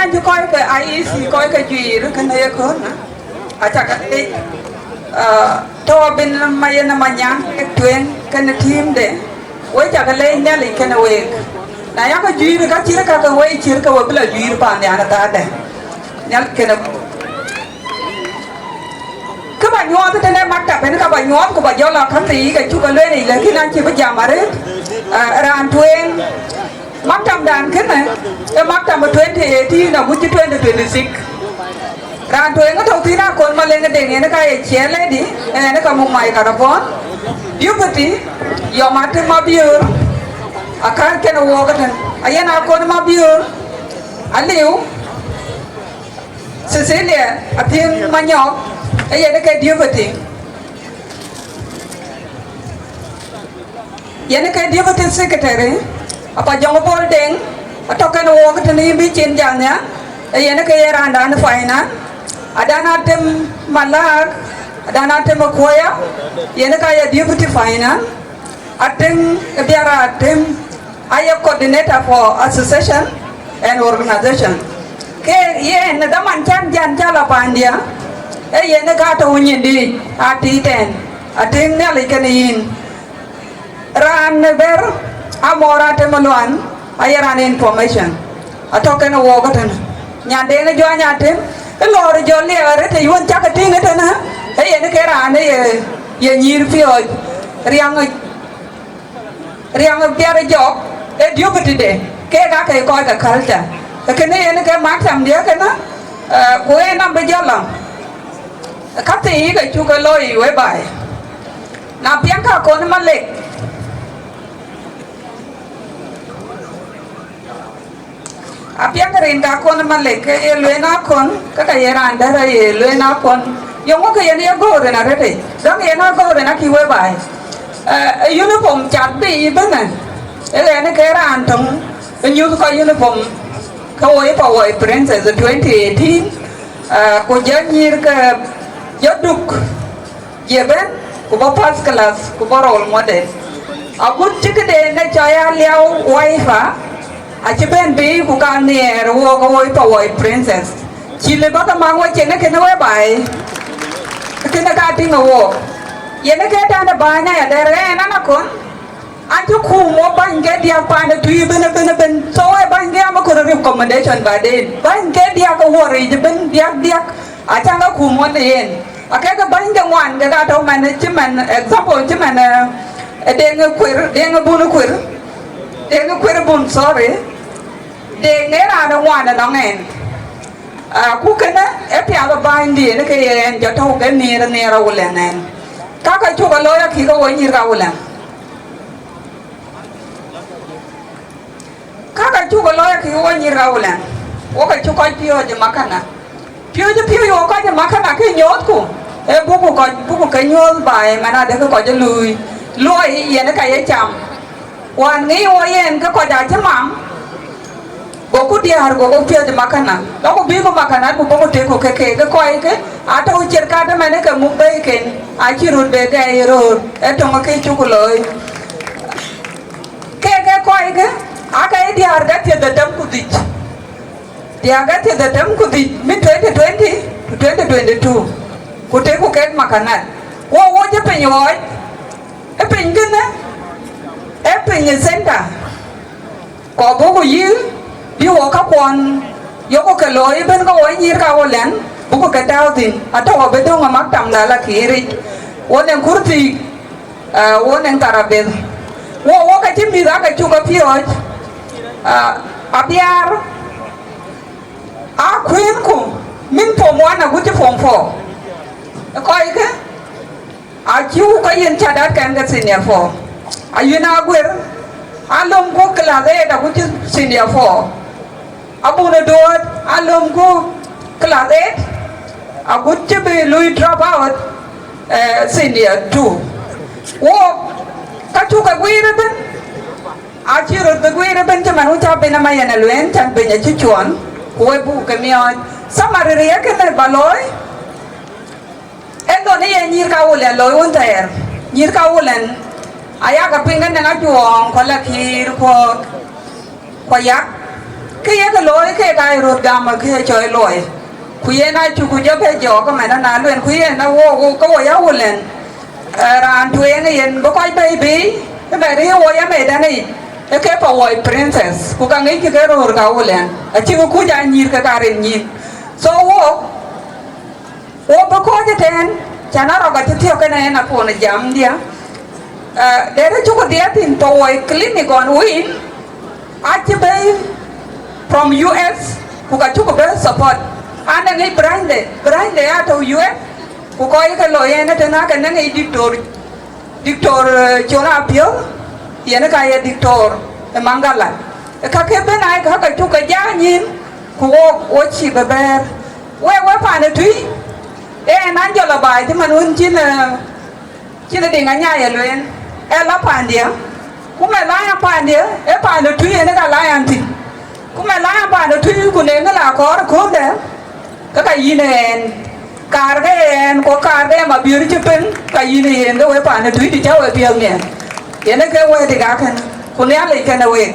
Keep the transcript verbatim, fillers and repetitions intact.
An cï kɔc ke I E C, kɔc ke juiir kënë ye köölë, aca ke leec, ah, tɔ̈ abin ma yen ë Manyaŋ kek tueŋ kenë tiimde, wek ca ke leec Nhialic kenë week. Na yakë juiir ka cït ka ke wei cït ke we bï la juiir paannhial ë thaardɛ̈. Nhialic kenë kë ba nyuɔɔth tënë maktab, en ka ba nyuɔɔth ku ba jɔ la käŋ thii ke cuk ke lueel yic, lakin an cï bï jam arëët, ah, raan tueŋ. Maktamdan kënë, ee maktam ë twenty eighteen agut cï twenty twenty-six. Raan tueŋ ë tɔ̈u thïn Akon Malek Deŋ, yen ka ye chair lady, yen ka muk microphone. Deputy, Yom Atem Mabiöör, akäl kenë wook ëtën. Ayen Akon Mabiöör, aliu, Cecilia Athiëŋ Manyɔk, ee yen ke deputy. Yen ke deputy secretary, apa Jɔŋ Bol Deŋ, atɔ̈ kenë wook tënë yïn bï cin jal nhial, ee yen ke ye raandan finance, adan Atem Malak, adan Atem Akuoya, yen ka ye deputy finance, Atem Biara Atem, aye coordinator for association and organization. Ke yen në dhaman cän jal nhial a paandiɛ̈, ee yen ka tɔ̈ nyindic, aa tïtɛn, atïŋ Nhialic kenë yïn. Raan ë bɛ̈r, Amor Atem Luan, aye raan information. Atɔ̈ kenë wook ëtënë. Nyan Deŋ ë Juany Atem, ë lɔɔr jɔ liɛɛr ë të yuɔn cak ke tïŋ ëtënë, ee yen ke raan ë ye, ye nyïïr piɔ̈ɔ̈c, riaŋ, riaŋ biar jɔk, ee deputy de, kek aa ke kɔc ke culture. Ee kënë yen ke maktamdiɛ̈ kënë, eh, ku en abï jɔ lɔ. Ka thii ke cuk ke looi wei baai. Na piɛŋ ka Akon Malek, apiɛŋ rin ka Akon Malek, ke ye lueel Akon, ke ka ye raan dɛ̈t aye lueel Akon. Yeŋö ke yen ye göör rin arëët? Dɔ̈ŋ yen a göör rin akï wei baai. Eh, uniform cat bï yï bɛ̈n, ee ɣɛn ke raan töŋ ë nyuth kɔc uniform, ke woi pa woi Princess twenty eighteen, eh, ku jɔ nyïïr ke jɔ duk. Ye bɛ̈n, ku bɔ̈ first class, ku bɔ̈ role model. Agut cï këden ë cɔl ya liau wiper, acï bɛ̈n bï ku ka nhiɛɛr wook woi pa woi Princess. Cï lë bä ke maŋ wecin ë kënë wei baai, kënë ka tïŋ ë wook. Yen ë ke tɛ̈n ë bäny aya dɛ̈r ɣɛn an Akon, an cï kum wɔ bäny ke diäk paan ë tui ëbën, ëbën, ëbën. So ë bäny ke ama kɔn recommendation baden. Bäny ke diäk ë wuɔric ëbën, diäk, diäk, acaŋ ke kum wɔ në yen. Akek bäny de ŋuan kek atɔ̈ man, cï man, example, cï man, eh, Deŋ Kuer, Deŋ Bun Kuer, Deŋ Kuer Bun, sorry. Deŋ ee raan ë ŋuan ënɔŋ ɛn. Ah, ku kënë ë piath ë bänydiɛ̈n ke ye ɛn jɔ tɔ̈u ke nhiëër, nhiëër awulɛn ɛn. Ka ka cuk ë looi akï ke wo nyïïr ka wulɛn. Ka ka cuk ë looi akï ke wo nyïïr ka wulɛn. Wo ke cuk kɔc piööc ë makana. Piööc, piööc wo kɔc ë makana ke nyoothku. Ee buku kɔc, buku ke nyuɔɔth baai man adekë kɔc ë luui. Luɔi yen ë ka ye cam. Wään ŋic wo yen ke kɔc acï mam, goku diäär, goku piɔ̈ɔ̈c ë makana, lɔku bïku makana, ku bɔku teku ke keek. Ke kɔc ke atɔ̈u ciɛt kadë man ke muk bɛ̈iken, acï röt be gɛɛi röör, ee töŋ ke cuk looi. Kek ke kɔc ke, ake ye diäär ke thiërdhetem ku dhïc. Diäär ke thiërdhetem ku dhïc, min twenty twenty to twenty twenty-two, ku teku kek makana. Wo wo cï piny ɣɔɔc, ë piny kënë, ë piny ë center. Kɔ buku yï bï wo kakuɔn yoku ke looi ëbën ke wo nyïïr ka wo lɛn, buku ke tääu thïn, atɔ̈u abï döŋ ë maktamda la kiiric. Wo nɛŋ kurthi, eh, wo nɛŋ tharabeth. Wo, wo ka cï mïth ake cuk ke piɔ̈ɔ̈c, ah, abiaar, aa kuëënku, min form one agut cï form four. Ë kɔckë, acï ku ka yen cadat kɛn ke senior four. Ayuen Aguer, alömku class eight agut cï senior four. Abun ë Duööt, alömku class eight agut cï bï lui drop out, eh, senior two. Wo, ka cuk ke guiir ëbën, acï röt bï guiir ëbën cï man wun cä ben ëmä yen ë lueel, cän piny acï cuɔn, ku we buk ke miɔɔc. Summary ë kënë ba looi, ee lon ë ye nyïïr ka wulɛn looi wun thɛɛr. Nyïïr ka wulɛn, ayakë piŋ ënɛŋ ajuɔɔŋ, ku la kiir, ku, ku yak. Kë yek looi kek aa röt gam kë cɔl looi. Ku yen acuk jɔ bɛ jɔɔk ëmɛn, na lueel ku yen a wo, wo, ke wo ya wulɛn. Eh, raan tueŋ yen bï kɔc bɛ̈i bei, ëmɛn ye wo ya mɛtdɛn yic, ë ke pa woi princess, ku ka ŋic kë ke röör ka wulɛn. Acïk kuc a nyïïr ke ka rin nyïn. So wo, wo bï kɔc ëtɛ̈ɛ̈n, can a rɔk acï thiɔ̈k kënë en akon jamdiɛ̈. Eh, dɛ̈t cuk dhiɛɛth thïn pa woi clinic ɣɔn win, acï bɛ̈i from U S, ku ka cuk bɛ̈i support. An, ë ŋic branch de, branch de ya tɔ̈ U S, ku kɔc ke lɔ yen ëtɛ̈n ake nɛŋ ë diktor, diktor, eh, Col Apiɔ̈k, yen ka ye diktor ë Mangala. Ë ka ke bɛ̈n ai ka ke cuk ke jaa nyïn, ku wo, wo cï bï bɛ̈ɛ̈r. Wek, wek paan ë tui, ee, na jɔl a baai cï man wën cïn, eh, cïn Diŋ Anyai ye lueel, ee la paandiɛ̈, ku mɛn la yɛn paandiɛ̈, ee paan ë tui yen ka la yɛn thïn. Ku mɛn la yɛn paan ë tui, ku neŋ la kɔɔr ë kööldɛ, ke ka yïn ë ɣɛn, kaar ke ɣɛn, ku kaar ke Mabiör cï piŋ, ka yïn ë yen ke wek paan ë tui, të cä we piɛth miɛn. Yen ë ke wɛ̈ɛ̈t ë kakën, ku Nhialic kënë week.